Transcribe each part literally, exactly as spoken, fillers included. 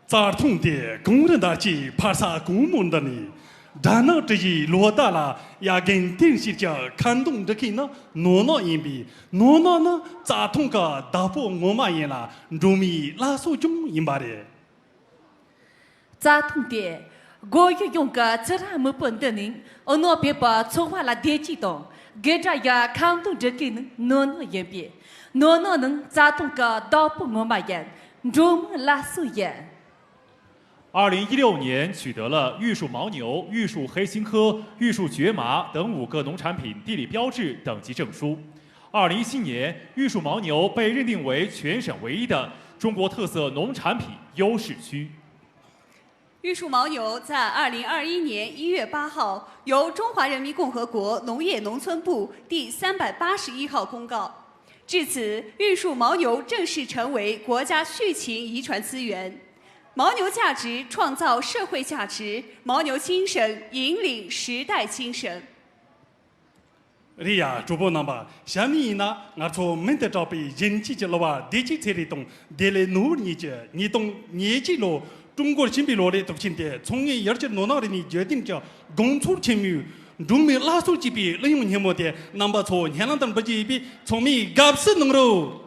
རྩྭ་ཐང་དེ་གངས་རི་འདབས་ཀྱི་ཕ་ས་གོང་མོ་འདི་ནས། སྦྲ་ནག་གྲུ་བཞིའི་ལོ་ཟླ་ལ་ཡར་རྒན་གཏན་ཞིག་གི་ཁ་འདོན་འབྲི་མཁན་ནི་ནོར་ནག་ཡིན་པས། ནོར་ནག་ནི་རྩྭ་ཐང་གི་བདག་པོ་ངོ་མ་ཡིན་ལ། འབྲོག་མིའི་བླ་སྲོག་ཀྱང་ཡིན་པ་རེད། རྩྭ་ཐང་དེ་སྒོ་ཡུལ་ཡོངས་ཀྱི་ཙི་ར་མི་བུ་འདི་ནས་རྣོ་བེད་པའི་འཚོ་བ་ལ་བདེ་སྐྱིད་དང་། དགེ་སྦྲ་ཡི་ཁ་འདོན་འབྲི་མཁན་ནི་ནོར་ནག་ཡིན་པས། ནོར་ནག་ནི་རྩྭ་ཐང་གི་བདག་པོ་ངོ་མ་ཡིན། འབྲོག་མིའི་བླ་སྲོག་ཡིན། 二零一六年取得了玉树牦牛、玉树黑心科、玉树角马等五个农产品地理标志等级证书。二零一七年，玉树牦牛被认定为全省唯一的中国特色农产品优势区。玉树牦牛在二零二一年一月八号由中华人民共和国农业农村部第三百八十一号公告。至此，玉树牦牛正式成为国家畜禽遗传资源。牦牛价值创造社会价值，牦牛精神引领时代精神。 རེད་ཡ། གྲོགས་པོ་རྣམ་པ། གཤམ་ནས་ཡིན་ན་ང་ཚོ་མུན་དུ་གྲགས་པའི་གཞོན་སྐྱེས་ཀྱི་གླུ་བ་བདེ་སྐྱིད་ཚེ་རིང་དང་བདེ་ལེགས་ནོར་བུ་གཉིས་ཀྱིས་ཉིས་སྟོང་ཉེར་གཅིག་ལོ་ཀྲུང་གོར་ཕྱིན་པའི་ལོ་རེའི་གྲུབ་ཆེན་དེ་མཚོ་སྔོན་ཡུལ་གྱར་ནོར་ནག་རིག་གནས་བརྗོད་དོན་གྱི་དགོང་ཚོགས་ཆེན་མོའི་འབྲོག་མིའི་བླ་སྲོག་ཅེས་པའི་གླུ་དབྱངས་སྙན་མོ་དེ་རྣམ་པ་ཚོ་སྙན་ལམ་དུ་འབུལ་རྒྱུ་ཡིན་པས། ཚང་མས་དགའ་བསུ་གནང་རོགས།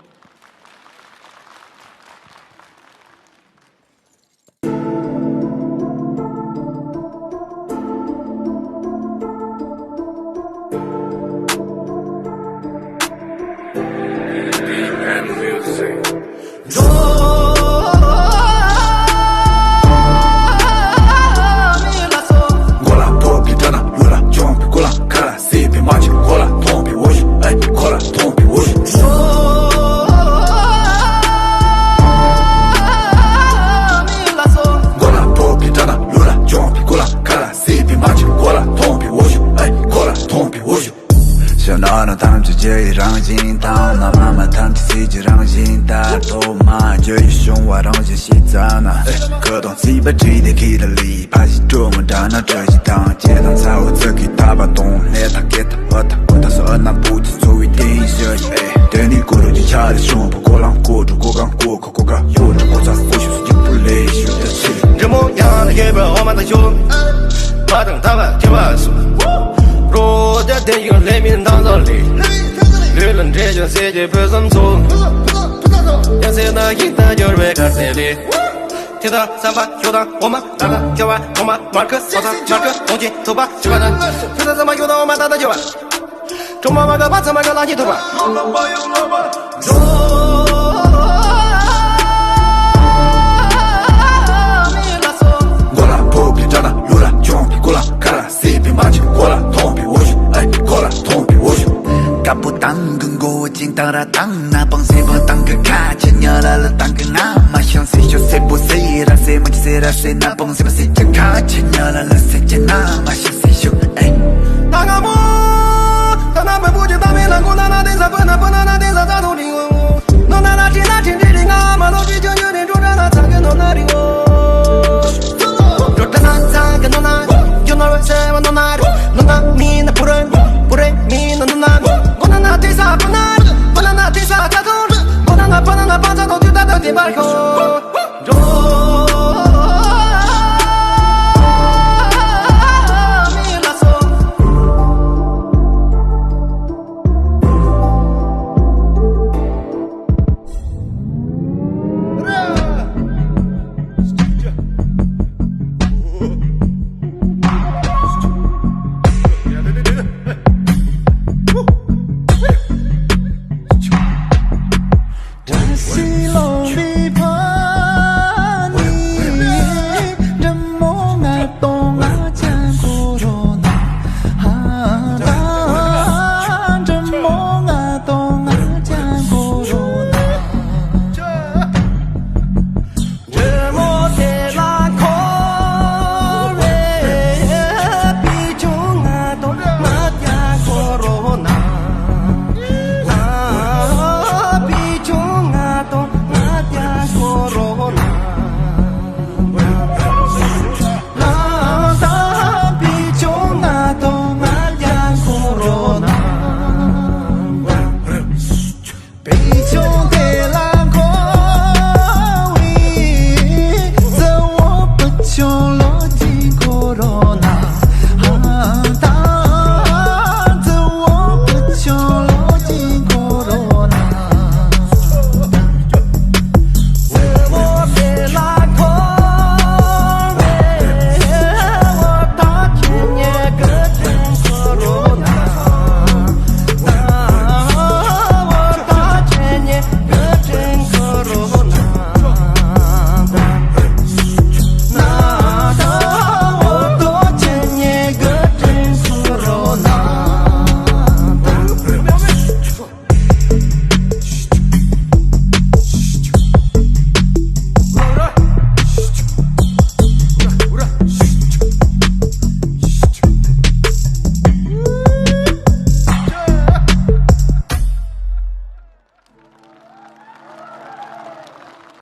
ཞེ་ན་ན་ཐམས་ཅད་རྒྱལ་བའི་རང་བཞིན་དང་། ན་མ་མ་ཐམས་ཅད་སྲིད་ཀྱི་རང་བཞིན་ལྟར། ཐོག་མ་རྒྱུ་ཡི་བྱུང་བ་རང་བཞིན་ཤེས་ཙ་ན། ཁུ་དང་རྩིས་པ་བྲིས་ཏེ་ཁྱེར་ལ་ལས། ཕ་ཞིག་སྤྲོ་མོ་འདྲ་ན་བཀྲ་ཤིས་དང་། སྐྱེ་དང་ཚ་བོ་ཚུ་གི་ཐ་བ་དང་། ལས་དང་སྐད་དང་བུ་དང་བུ་དང་སོ་ཨ་ན་བུ་ཅི་འཚོ་བའི་རྟེན་ཞུ་ཡི། དེ་ནི་ཀོ་རུ་ཅི་ཆ་ལ་བྱུང་བ་ཀོ་ལང་ཀོ་ཀྲུ་ཀོ་གང་ཀོ་ཁ་ཀོ་ཀ་ཡོ་ཀྲུ་ཀོ་ཚ་ཀོ་ཤུ་སུ་ཀྱི་པུ་ལེ་ཤུ་ད་ཆི། འདྲེ་མོ་ཡང་ལ་ཡོད་པའི་འོ་མ་དང་ཤུ། མ་དང་ཐ་བ་ཁྱེར་བ་སུ། རོ་རྒྱ་དེ་ཡོད་ལས་མིན་དང་ཚོ་ལི། ལུས་ལ་འདྲེ་ཅན་སེ་ཀྱི་བོད་སམ་ཚོ། ཡང་སེ་ན་ཡིན་ད་འབྱོར་བའི་གར་སེ་ལི། དེ་དག་བསམ་པ་ཤོ་དང་འོ་མ་ད་ལ་སྐྱོ་བ་འོ་མ་མར་ཁུ་སོ་ད་མར་ཁུ་གོང་ཆེན་ཐུབ་པ་ཞུ་བ་ན། དེ་དག་བསམ་པ་ཤོ་དང་འོ་མ་ད་ལྟ་སྐྱོ་བ། གྲོང་པ་མ་ག་པ་ཚ་མ་ག་ལ་ཉི་ཐུབ་པ། མགོ་ལ་ཕོག་པའི་དགྲ་དང་ལུས་ལ་བྱུང་བའི་སྐུ་ལ་ཁ་ལ་སྲིད་པའི་མ་ཆེན་མགོ་ལ་ཐོང་པའི་འོ་ཞུ། ཨེ་མགོ་ལ་ཐོང་པའི་འོ་ཞུ། དཀར་པོ་ཏང་གི་མགོ་བོ་ཅིང་ཏང་ར་ཏང་ན་པང་སེ་བ་ཏང་གི་ཁ་ཆེ་ཉ་ལ་ལ་ཏང་གི་ང་མ་ཤང་སེ་ཤོ་སེ་པོ་སེ་ར་སེ་མ་ཅི་སེ་ར་སེ་ན་པང་སེ་བ་སེ་ཅ་ཁ་ཆེ་ཉ་ལ་ལ་སེ་ཅ་ན་མ་ཤང་སེ་ཤོ། ཨེ། ཏང་ང་མོ་ཏང་ན་པ་པུ་ཅི་ཏང་མེ་ལ་མགོ་ན་ན་དེ་ས་པ་ན་པ་ན་ན་དེ་ས་ས་ཐོ་རི་ངོ་ནོ་ན་ན་ཅི་ན་ཅི་འདྲི་རི་ང་མ་ལོ་ཅི་ཅོ་ཉོ་རི་འགྲོ་ན་ཚ་གི་ནོ་ན་རི་ངོ། རོ་ཏ་ན་ཚ་ག་ནོ་ན། ཇོ་ནོ་རོ་སེ་བ་ནོ་ན་རོ། ནོ་ན་མི་ན་པུ་རེ། པུ་རེ་མི་ན་ནོ་ན་རོ། གོ་ན་ན་ཏི་ས་པ་ན་རོ། པ་ན་ན་ཏི་ས་ཏ་ཏོ་རོ། གོ་ན་ན་པ་ན་ན་པ་ཚ་ཏོ་ཏུ་ཏ་ཏོ་ཏི་པ་ཤོ།